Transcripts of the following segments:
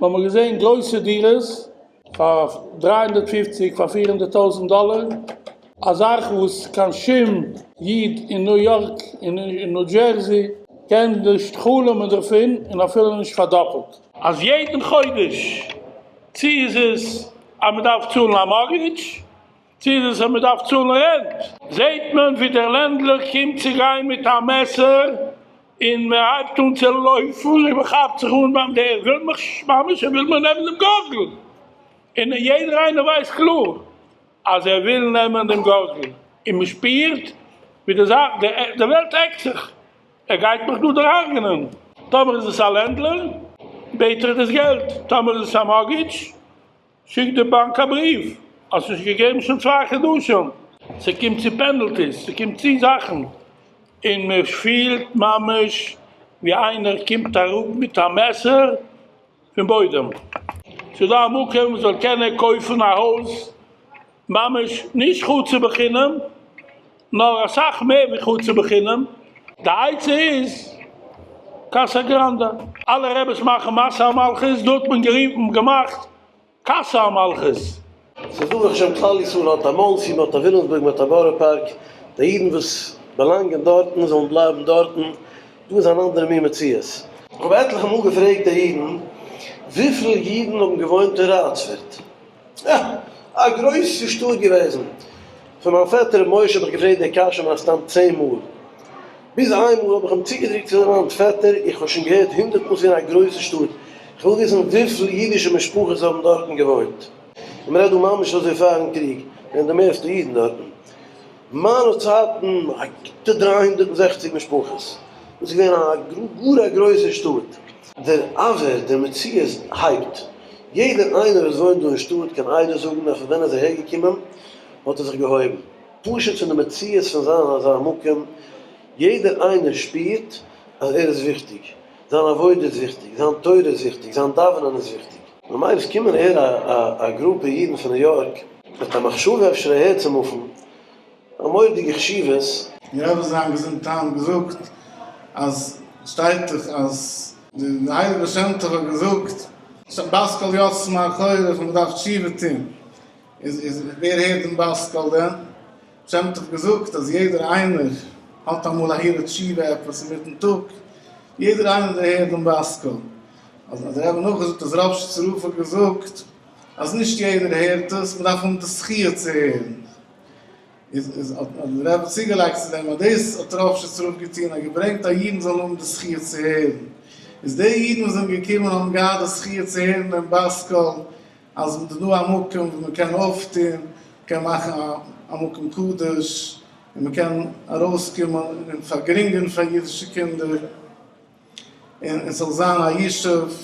מ'האמיר געזען גרויסע דירות פאר 350 פאר 400 טויזנט דאלער, א זאך וואס קיין שום איד אין ניו יארק און אין ניו דזשערזי קען נישט חלומ'ן דערפון און אפילו נישט פארדאפלט. אז יעדן חודש, צו איז עס אז מ'דארף צאלן א mortgage, צו איז עס אז מ'דארף צאלן rent, זעט מען ווי דער landlord קומט צו גיין מיט א מעסער און מען הייבט אן צו לויפן און מען כאפט זיך אן ביים דער וויל מיך ממש ער וויל מיר נעמען דעם גארגל, און יעדער איינער ווייסט קלאר אז ער וויל נעמען דעם גארגל, און מען שפירט ווי די זאך די וועלט עקט זיך, ער גייט מיך דא דערהרגענען. טאמער איז עס א landlord בעט ער דאס געלט, טאמער איז עס א mortgage שיקט די באנק א בריוו, האסט נישט געגעבן שוין צוויי חדשים. ס'קומט צו penalties, ס'קומט צו זאכן, און מען פילט ממש ווי איינער קומט אראפ מיט א מעסער פון בוידעם. ס'איז דא א מקום מען זאל קענען קויפן א הויז ממש נישט חצי בחינם, נאר אסאך מער ווי חצי בחינם. די עצה איז קאסא גראנדא. אלע רעבעס מאכן מסע המלכות, דא האט מען גערופן געמאכט קאסא המלכות. ס'איז דא ברוך השם כלל ישראל האט א מאנסי, מ'האט א וויליאמסבורג, מ'האט א בארא פארק, די אידן וואס באלאנגען דארטן זאלן בלייבן דארטן, דא איז אן אנדערע מין מציאות. איך האב עטליכע מאל געפרעגט די אידן וויפיל אידן האבן געוואוינט אין ראצפערט, אה, א גרויסע שטאט געוועזן. פון מיין פעטער ר' משה האב איך געפרעגט די קשיא מן הסתם צען מאל. ביז איינמאל האב איך אים צוגעדרוקט צו די וואנט, פעטער, איך האב שוין געהערט הונדערט מאל ס'איז געווען א גרויסע שטאט, איך וויל וויסן וויפיל אידישע משפחות האבן דארטן געוואוינט. און מ'רעדט דא ממש אזוי פארן קריג, געווען די מערסטע אידן דארטן. מיינע צייטן א גוטע 360 משפחות. דאס איז געווען א גאר א גרויסע שטאט. דער אווער, דער מציאות הייבט. יעדער איינער וואס וואוינט דא אין שטאט קען עדות זאגן אז פון ווען ער איז אהער געקומען האט ער זיך געהויבן. פשוט פון די מציאות פון זיין אין אזא מקום, יעדער איינער שפירט אז ער איז וויכטיג, זיין עבודה איז וויכטיג, זיין תורה איז וויכטיג, זיין דאווענען איז וויכטיג. ממילא עס קומען אהער א גרופע אידן פון ניו יארק מיט א מחשבה אפשר אהער צו מופן, א מורא'דיגע חשיבות. דער רבי זיין געזונט היינט געזאגט אז שטייט דאך אז די הייליגע בעל שם טוב האט געזאגט בת קול יצאה מאחוריך אז מען דארף תשובה טון, איז איז ווער הערט דעם בת קול דען? שם טוב געזאגט אז יעדער איינער האט אמאל א הרהור תשובה עפעס אינמיטן טאג, יעדער איינער דערהערט דעם בת קול. אז דער רבי נאכגעזאגט אז ראפשיצער רב האט געזאגט אז נישט יעדער הערט עס, מען דארף האבן די זכיה צו הערן. איז איז האט דער רבי צוגעלייגט צו דעם אז דאס האט ראפשיצער רב געטון, ער האט געברענגט אז אידן זאלן האבן די זכיה צו הערן. איז די אידן וואס זענען געקומען האבן געהאט די זכיה צו הערן דעם בת קול, אז ס'איז דא א מקום וואו מען קען אויפטון, מ'קען מאכן א מקום קדוש, און מען קען ארויסקומען און פארגרינגערן פאר אידישע קינדער, און עס זאל זיין א ישוב,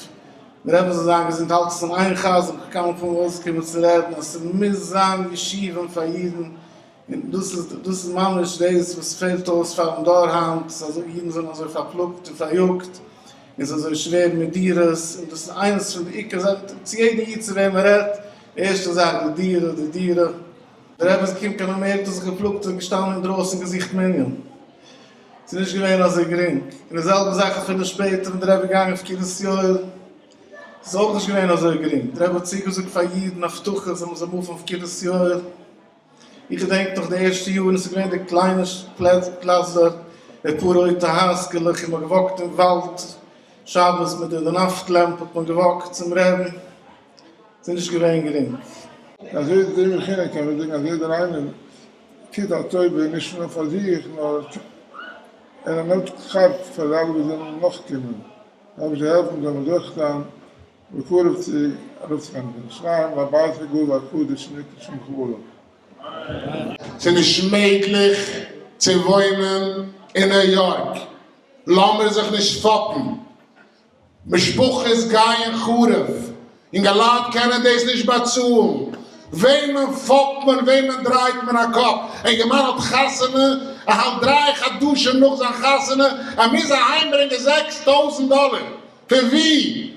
דער רבי זאל זיין געזונט האלט עס אין איין חזר'ן, כ'האב כמה פעמים ארויסגעקומען צו רעדן אז ס'מוז זיין ישובים פאר אידן, און דאס איז דאס איז ממש דאס וואס פעלט אויס פארן דור היינט, ס'איז אזוי אידן זענען אזוי פארפלאגט און פאריאגט, און ס'איז אזוי שווער מיט דירות, און דאס איז איינס פון די עיקר זאכן, צו יעדע איד צו וועם מען רעדט, די ערשטע זאך די דירה, די דירה. דער רבי איז געקומען קיין אמעריקע האט זיך געפלאגט און געשטאנען אינדרויסן געזוכט מנין, ס'איז נישט געווען אזוי גרינג, און די זעלבע זאך אפילו שפעטער ווען דער רבי איז געגאנגען אויף קרית יואל, ס'איז אויך נישט געווען אזוי גרינג, דער רבי האט צוגעזאגט פאר אידן הבטחות אז מ'זאל מופן אויף קרית יואל, איך געדענק נאך די ערשטע יארן, עס איז געווען די קליינע פלאץ דארט, די פאר רויטע הייזקעלעך, און מ'האט געוואקט אין וואלד שבת מיט די נאפט lamp האט מען געוואקט צום רעבין, ס'איז נישט געווען גרינג. אזוי איז די בחינה קען מען זאגן אז יעדער איינער טוט א טובה נישט נאר פאר זיך נאר ער נעמט כאפ פאר די אלע וואס זענען נאכקומען, דארף זיי העלפן זאל מען זוכה זיין בקרוב צו ארויפצוגיין אין ירושלים לבית הגדול והקדוש שנקרא שמך עליו. ס'איז נישט מעגליך צו וואוינען אין ניו יארק, לאמיר זיך נישט פאפן, משפחות גייען חרוב, אינגעלייט קענען דאס נישט באצאלן, וועמען פאפט מען, וועמען דרייט מען א קאפ, א אינגערמאן האט חתונה, ער האלט דריי חדשים נאך זיין חתונה, ער מוז אהיימברענגען 6000 דאלער, פון ווי?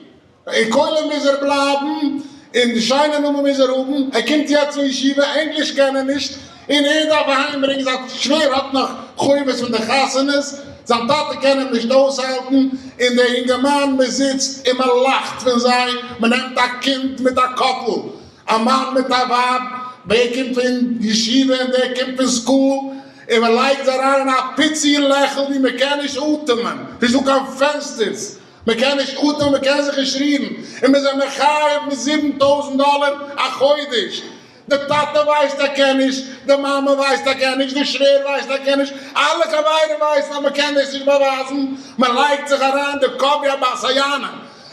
אין כולל מוז ער בלייבן, און די שיינע נאמען מוז ער האבן, ער קומט יעצט פון ישיבה, ענגליש קען ער נישט, און ער דארף אהיים ברענגען, זיין שווער האט נאך חובות פון די חתונות. זיין טאטע קען אים נישט אויסהאלטן, און דער אינגערמאן מען זיצט און מען לאכט פון זיי, מען נעמט א קינד מיט א couple, א מאן מיט א ווייב, דער קומט פון ישיבה און דער קומט פון school, און מען לייגט זיי אריין אין א פיצי לעכל ווי מען קען נישט אטעמען, ס'נישט דא קיין פענסטערס, מען קען נישט אטעמען, מען קען זיך נישט רירן, און מען איז זיי מחייב מיט 7000 דאלער א חודש, די טאטע ווייסט ער קען נישט, די מאמע ווייסט ער קען נישט, די שווער ווייסט ער קען נישט, אלע חברים ווייסן אז מען קען דאס נישט באווייזן, מען לייגט זיך אריין די קאפ ווי א בת היענה,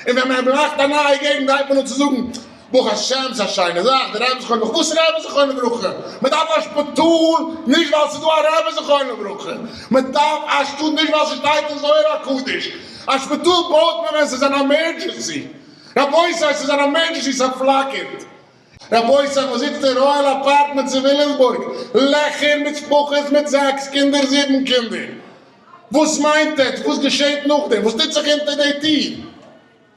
און ווען מען מאכט א נייע געגנט הייבט מען אן צו זאגן, ברוך השם ס'איז א שיינע זאך, די רבי זכרונו לברכה, וואס רבי זכרונו לברכה? מען דארף א שפיטאל נישט ווייל ס'איז דא א רבי זכרונו לברכה, מען דארף א שטאט נישט ווייל ס'שטייט אין זוהר הקדוש, א שפיטאל בויט מען ווען ס'איז אן emergency, רבותי ס'איז אן emergency ס'פלאקערט. רבותי וואס זיצט אין Royal Apartments אין וויליאמסבורג, לעכער מיט משפחות מיט זעקס קינדער זיבן קינדער, וואס מיינט עטץ וואס געשעט נאכדעם, וואס טוט זיך אונטער די טיר,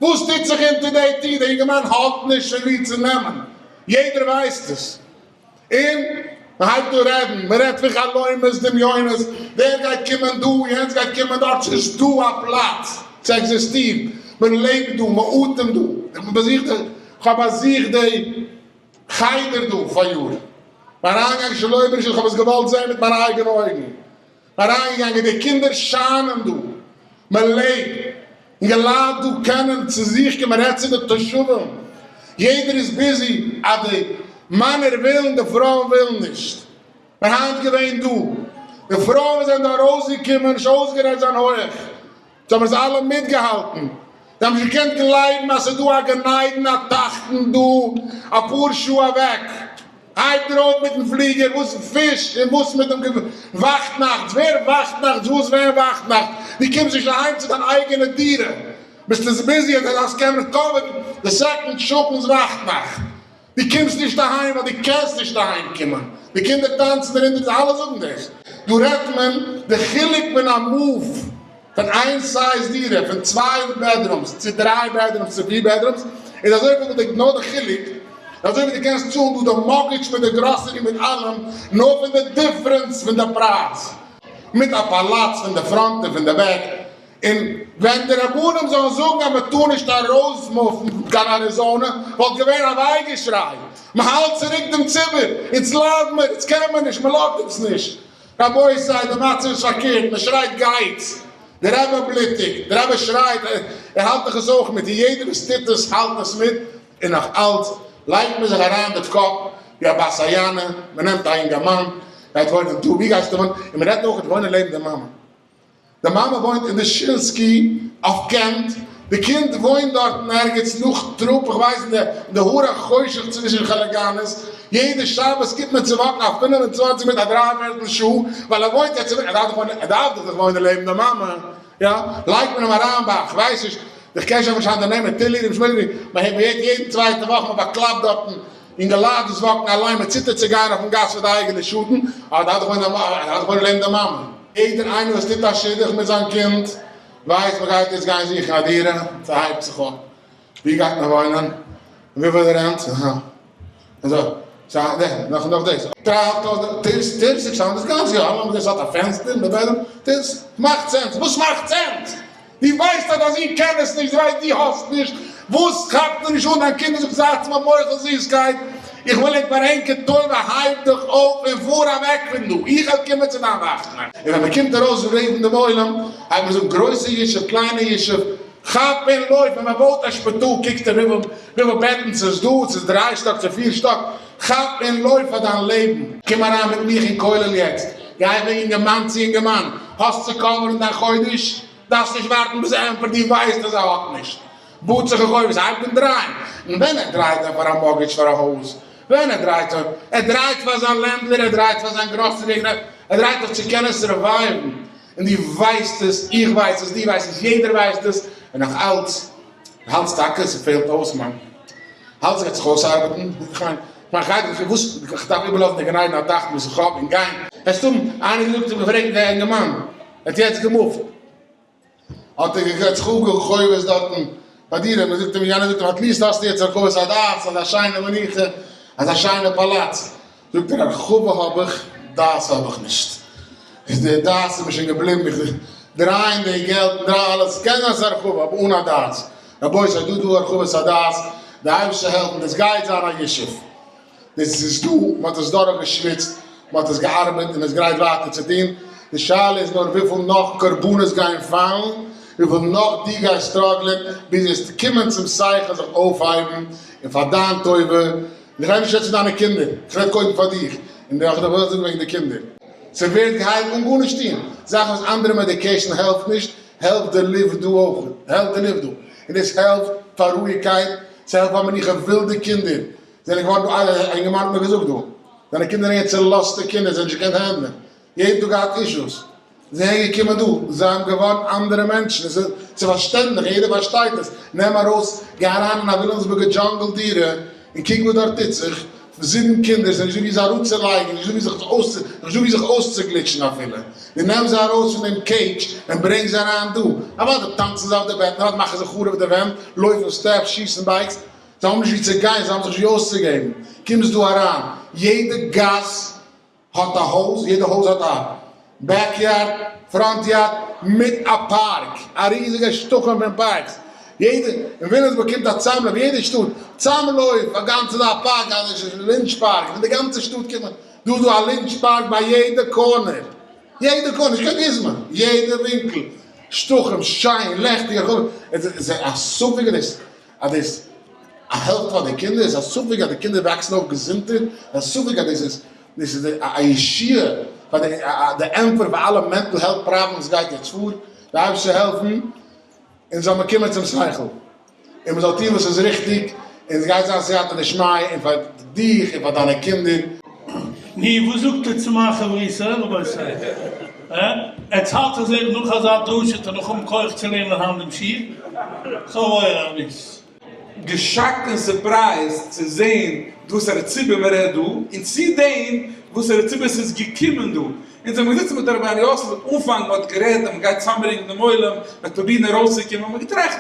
וואס טוט זיך אונטער די טיר, די אינגערמאן האט נישט פון ווי צו נעמען, יעדער ווייסט עס, און מען הייבט אן רעדן, מען רעדט פון חלומות דמיונות, דער גייט קומען דא, יענץ גייט קומען דארט, ס'איז דא א פלאץ צו עקזיסטירן, מען לעבט דא, מען אטעמט דא, איך בין באזוכט די, כ'האב באזוכט די חדר דא פאריאר, מיין אריינגאנג שלא ברשות, כ'האב עס געוואלט זען מיט מיינע אייגענע אויגן, אריינגעגאנגען, די קינדער שיינען דא, מען לעבט, אינגעלייט דא קענען צו זיך קומען, רעדט צו די תושבים, יעדער איז busy אז די מענער ווילן, די פרויען ווילן נישט, מען היינט געווען דא, די פרויען זענען דא ארויסגעקומען, נישט אויסגערעדט זיין הויעך, זיי האבן עס אלע מיטגעהאלטן, זיי האבן נישט געקענט גלייבן אז ס'איז דא א גן עדן התחתון דא אפאר שעה אוועק. הייב דיר אויף מיטן פליגער, וואס פיש און וואס מיט דעם וואכט נאכטס, ווער וואכט נאכטס, וואס ווען וואכט נאכט, דו קומסט נישט אהיים צו דיין אייגענע דירה, ביסטו busy אז דו דארפסט קענען cover ן די second שכן'ס וואכט נאכט. דו קומסט נישט אהיים ווייל דו קענסט נישט אהיים קומען, די קינדער טאנצן דערונטער, אלע זאגן דאס. דא רעדט מען די חילוק פון א move פון איין size דירה פון צוויי bedrooms צו דריי bedrooms צו פיר bedrooms איז אזוי ווי די נאר די חילוק איז אזוי ווי דו קענסט צאלן דא די mortgage מיט די גראסערי מיט אלעם נאר פון די difference פון די פרייז מיט א פאלאץ פון די front און פון די back און ווען די רבנים זאלן זאגן אז מען טאר נישט ארויסמופן קיין אריזאנע וואלט געווען א וויי געשריי, מען האלט צוריק דעם ציבור, אונז ליידן מיר, אונז קען מען נישט, מען לאזט אונז נישט, רבותי די מצב איז פארקערט, מען שרייט גייטס, די רבי בלוטיגט, די רבי שרייט, ער האלט דאך עס אויך מיט, און יעדער וואס טוט עס האלט עס מיט, און נאך אלץ לייגט מען זיך אריין די קאפ ווי א בת היענה, מען נעמט א אינגערמאן, גייט וואוינען דא, ווי גייסטו וואוינען, און מען רעדט אויך וואוינען לעבן די מאמע. די מאמע וואוינט אין דושינסקי אויף קענט, די קינד וואוינט דארטן ערגעץ נאך טרופ, איך ווייס אין די הר החושך צווישן חלגנות, יעדע שבת קומט מען צו walk ן א 25 מינוט א דריי פערטל שעה, ווייל ער וואוינט יעצט ער דארף דאך וואוינען ער דארף דאך וואוינען לעבן די מאמע, יא, לייגט מען אים אריין ביי כ'ווייס נישט, איך קען שוין נישט היינט די נעמען, טילי ר' שמואלי, מען הערט יעדן צווייטע וואך מען באקלאפט דארטן אינגעלייט וואס walk ן אליין, מען ציטערט צו גיין אויפן גאס פאר די אייגענע שאטן, אבער דארף דאך וואוינען ער דארף דאך וואוינען לעבן די מאמע. יעדער איינער וואס טוט א שידוך מיט זיין קינד ווייסט מען גייט יעצט גיין זוכן א דירה, ס'הייבט זיך אן, ווי גייט מען וואוינען, און וויפיל די rent, אהא, אזוי, סא, נאך נאך דאס, 3000, טירס, טירס, דאס גאנצע יאר, אלע דאס האט א פענסטער אין די bedroom, טירס, מאכט sense, וואס מאכט sense? דו ווייסט אז דיין זון קען עס נישט, דו ווייסט דו האסט נישט, וואס כאפט דיר נישט אן דיין קינד און זאגט זייטס מיר מוחל זיסקייט, איך וויל ענק פאר ענקער טובה הייב דיך אויף און פאר אוועק פון דא, איך וועל קומען צו דיין וואכטנאכט. און ווען מען קומט ארויס און רעדן דעם עולם, הייבט מען זאגן גרויסע ישוב קליינע ישוב, כאפ און לויף, ווען מען בויט א שפיטאל קוקט ער וויפיל בעטן ס'איז דא, ס'איז דריי שטאק צו פיר שטאק, כאפ און לויף פאר דיין לעבן. קום אריין מיט מיך אין כולל יעצט, גיי ווי אינגערמאן צו אינגערמאן, האסט צו cover ן דיין חודש? דארפסט נישט ווארטן ביז ער ענטפערט, דו ווייסט אז ער האט נישט. באט זיך איך אויב עס הייבט אן דרייען. און ווען ער דרייט ער פאר א mortgage פאר א הויז, ווען ער דרייט ער, ער דרייט פאר זיין landlord, ער דרייט פאר זיין גראסערי, ער דרייט דאך צו קענען survive ן. און דו ווייסט עס, איך ווייס עס, דו ווייסט עס, יעדער ווייסט עס, און נאך אלץ, האלטסט טאקע ס'פעלט אויס מיין האלז גייט זיך אויסארבעטן? איך מיין מיין חדר איך וואס איך דארף איבערלאזן די גן עדן התחתון וואס איך האב און גיין עס טון איינער געזאגט האט געפרעגט דער אינגערמאן ער האט יעצט געמופט האט ער געזאגט זיך אפגעחובות'ט דארטן ביי דיר און מען זאגט אים יענער זאגט אים at least האסטו יעצט הרחבת הדעת אזא שיינע מנוחה אזא שיינע פאלאץ זאגט ער הרחבה האב איך דעת האב איך נישט איז די דעת איז מיר שוין געבליבן איך. דרייען די געלט און דרייען אלעס, קען זיין ס'איז הרחבה אבער אן א דעת, רבותי דא דא הרחבת הדעת, די אייבערשטער זאל העלפן דאס גייט זיין א ישוב, דאס איז דא, מען האט עס דורך געשוויצט, מען האט עס געארבעט און מען איז גרייט ווייטער צו טון, די שאלה איז נאר וויפיל נאך קרבנות גייען פאלן, וויפיל נאך דו גייסט struggle ען ביז וועסט קומען צום שכל זיך אויפהייבן און פאר דיין טובה, און איך רעד נישט יעצט צו דיינע קינדער, איך רעד קודם פאר דיך, און דערנאך וועל איך זאגן וועגן די קינדער. ס'ווערט געהיילט אן גארנישט טון, זאכן וואס אנדערע medication העלפט נישט, העלפט די לופט דא אויך, העלפט די לופט דא, און דאס העלפט פאר רואיגקייט, ס'העלפט פאר מנוחה, ווילדע קינדער זענען געווארן דא, א אינגערמאן האט מיר געזאגט דא, זיינע קינדער זענען צעלאזטע קינדער, זיי האבן נישט געקענט handle ען, יעדן טאג געהאט אישוס, זענען געקומען דא, זיי האבן געווארן אנדערע מענטשן, עס איז פארשטענדליך, יעדער פארשטייט עס, נעם ארויס, גיי אריין אין א וויליאמסבורגער jungle דירה, און קוק וואס דארט טוט זיך, זיבן קינדער, ס'איז נישטא ווי זיי אראפצולייגן, נישטא ווי זיך אויס, נישטא ווי זיך אויסצוגליטשן אפילו, דו נעם זיי ארויס פון דעם cage און ברענג זיי אריין דא, אוודאי טאנצן זיי אויף די בעטן, אוודאי מאכן זיי חרוב די ווענט, לויפן steps, שיסן bikes, זיי האבן נישט ווי צו גיין, זיי האבן זיך נישט ווי אויסצוגעבן, קומסט דא אריין, יעדע גאס האט א הויז, יעדע הויז האט א backyard, front yard, מיט א פארק, א ריזיגע שטחים פון parks, יעדע, אין וויליאמסבורג קומט א צאמלויף, יעדע שטאט, צאמלויף, א גאנצע דא א פארק, א לינטש פארק, פון די גאנצע שטאט קומט מען, דא איז דא א לינטש פארק ביי יעדע corner, יעדע corner, נישט קיין גוזמא, יעדע ווינקל, שטחים, שיין, לעכטיג, עס איז א ספק דאס אז דאס העלפט פאר די קינדער, איז א ספק אז די קינדער וואקסן אויף געזונטער, איז א ספק אז דאס איז דאס איז א ישועה פאר די די ענטפער פאר אלע mental health problems וואס גייט יעצט פאר, די אייבערשטער זאל העלפן אונז זאל מען קומען צום שכל, און מען זאל טון וואס איז ריכטיג, און עס גייט זיין סייעתא דשמיא און פאר דיך און פאר דיינע קינדער. ני, וואס זאגט איר צו מיין חברותא, רבותי? הע? עטס האלט אז ער נאך אזא דרשה וועט ער נאך האבן כח צו לערנען היינט דעם שיעור? כ'האב אויך נישט. געשאקט און surprised צו זעהן וואסערע ציבור מען רעדט דא, און צו דעם וואסערע ציבור ס'איז געקומען דא. אונז זעמיר געזיצן מיט רבי ארי' יאסל אנפאנג מען האט גערעדט אז מען גייט צוזאמברענגען דעם עולם, מען וועט פרובירן ארויסצוקומען, האט מען געטראכט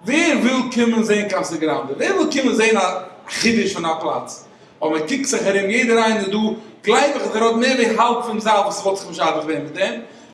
ווער וויל קומען זעהן קאסא גראנדע? ווער וויל קומען זעהן א חידוש פון א פלאץ? אבער מען קוקט זיך ארום יעדער איינער דא, גלייב איך אז ער האט מער ווי האלב פון זאל וואס וואלט זיך משדך געווען מיט דעם.